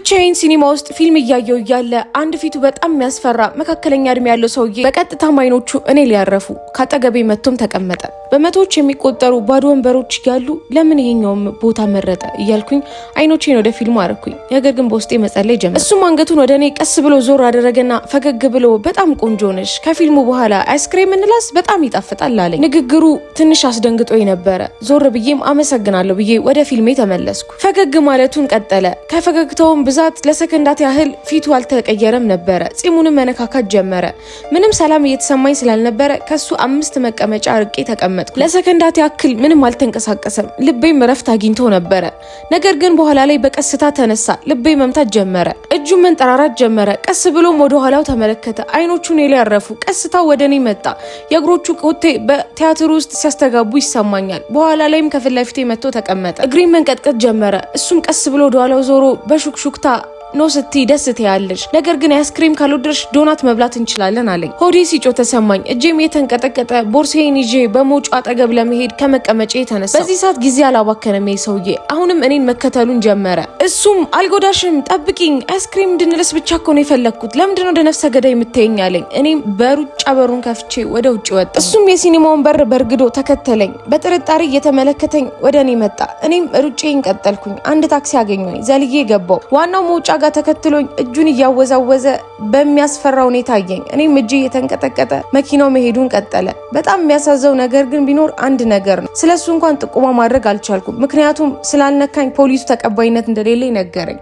ብቻዬን ሲኒማ ውስጥ ፊልም እያየው እያለ አንድ ፊቱ በጣም የሚያስፈራ መካከለኛ እድሜ ያለው ሰውዬ በቀጥታም አይኖቹ እኔ ላይ ያረፉ፣ ካጠገቤ መጥቶም ተቀመጠ። በመቶዎች የሚቆጠሩ ባዶ ወንበሮች እያሉ ለምን ይሄኛውም ቦታ መረጠ እያልኩኝ አይኖቼን ወደ ፊልሙ አረኩኝ። ነገር ግን በውስጤ መጸለይ ጀመርኩ። እሱም አንገቱን ወደ እኔ ቀስ ብሎ ዞር አደረገና ፈገግ ብሎ "በጣም ቆንጆ ነሽ፣ ከፊልሙ በኋላ አይስክሬም እንላስ፣ በጣም ይጣፍጣል" አለኝ። ንግግሩ ትንሽ አስደንግጦኝ ነበረ። ዞር ብዬም "አመሰግናለሁ" ብዬ ወደ ፊልሜ ተመለስኩ። ፈገግ ማለቱን ቀጠለ። ከፈገግታውም ብዛት ለሰከንዳት ያህል ፊቱ አልተቀየረም ነበረ። ጺሙንም መነካካት ጀመረ። ምንም ሰላም እየተሰማኝ ስላልነበረ ከሱ 5 መቀመጫ ርቄ ተቀመጥኩ። ለሰከንዳት ያክል ምንም አልተንቀሳቀሰም። ልቤም እረፍት አግኝቶ ነበረ። ነገር ግን በኋላ ላይ በቀስታ ተነሳ። ልቤ መምታት ጀመረ። እጁን መንጠራራት ጀመረ። ቀስ ብሎም ወደ ኋላው ተመለከተ። አይኖቹ እኔ ላይ ያረፉ። ቀስታው ወደ እኔ መጣ። የእግሮቹ ኮቴ በቲያትር ውስጥ ሲያስተጋቡ ይሰማኛል። በኋላ ላይም ከፊት ለፊቴ መጥቶ ተቀመጠ። እግሬን መንቀጥቀጥ ጀመረ። እሱም ቀስ ብሎ ወደ ኋላው ዞሮ በሹክሹክታ "No ስትይ ደስ ትያለሽ፣ ነገር ግን አይስክሪም ካልወደድሽ ዶናት መብላት እንችላለን" አለኝ። ሆዴ ሲጮህ ተሰማኝ። እጄም የተንቀጠቀጠ ቦርሴን ይዤ በመውጫው አጠገብ ለመሄድ ከመቀመጫዬ ተነሳሁ። በዚህ ሰዓት ጊዜ አላባከነም ይሄ ሰውዬ። አሁንም እኔን መከተሉን ጀመረ። እሱም "አልጎዳሽም፣ ጠብቂኝ፣ አይስክሪም እንድንልስ ብቻ እኮ ነው የፈለግኩት፣ ለምንድን ነው እንደ ነፍሰ ገዳይ የምታየኝ?" አለኝ። እኔም በሩጫ በሩን ከፍቼ ወደ ውጭ ወጣሁ። እሱም የሲኒማውን በር በርግዶ ተከተለኝ። በጥርጣሬ እየተመለከተኝ ወደ እኔ መጣ። እኔም ሩጬን ቀጠልኩኝ። አንድ ታክሲ አገኘሁኝ። ዘልዬ ገባሁ። ዋናው መውጫ ጋር ተከትሎኝ እጁን እያወዛወዘ በሚያስፈራ ሁኔታ አየኝ። እኔም እጄ እየተንቀጠቀጠ መኪናው መሄዱን ቀጠለ። በጣም የሚያሳዝነው ነገር ግን ቢኖር አንድ ነገር ነው። ስለሱ እንኳን ጥቆማ ማድረግ አልቻልኩም። ምክንያቱም ስላልነካኝ ፖሊሱ ተቀባይነት እንደሌለ ነገረኝ።